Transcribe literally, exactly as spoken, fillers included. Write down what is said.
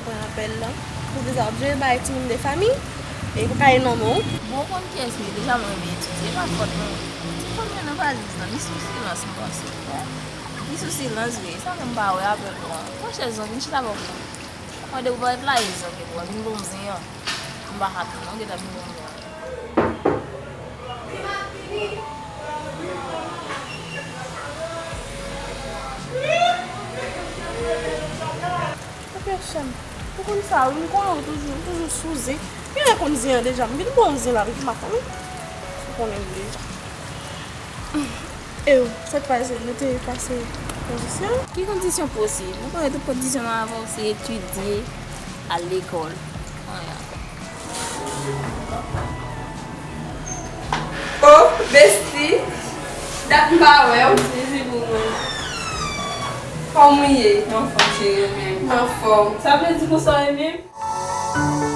Pran apèl lan. Pou vizaj ap jwe bay timoun de fanmi. E pou kaye nan men w. Bon, konn kiyès li ye, deja mwen renmen etidye, e pa fòt mwen. Ti fanm yo nan valiz lan, li sou silans, m panse. Li sou silans, vre, sa fè m pa wè apèl lan. Monchè, zòn, vin chita bò kote m. Mwen de ou parèt la, e zòn, ke pou vin bon zen an. M pa ka tann, non, gentan vin bon zen an. Ou pè chanm. Ou konn sa, wi, m konnen w toujou, ou toujou sou zen. Genlè konn zen an deja, m vin bon zen la, m pa konnen. Ou konnen l deja. E w, sa k pase, nou te pase kondisyon? Ki kondisyon posib? Ou konnen tout kondisyon mwen avè w se etidye, al lekòl. Anyen ankò. Oh, besti, dat m pa wè w. Sezi pou mwen. Kòman w ye? M anfòm, cheri, ou menm? M anfòm. Sa vle di konsa w ye menm?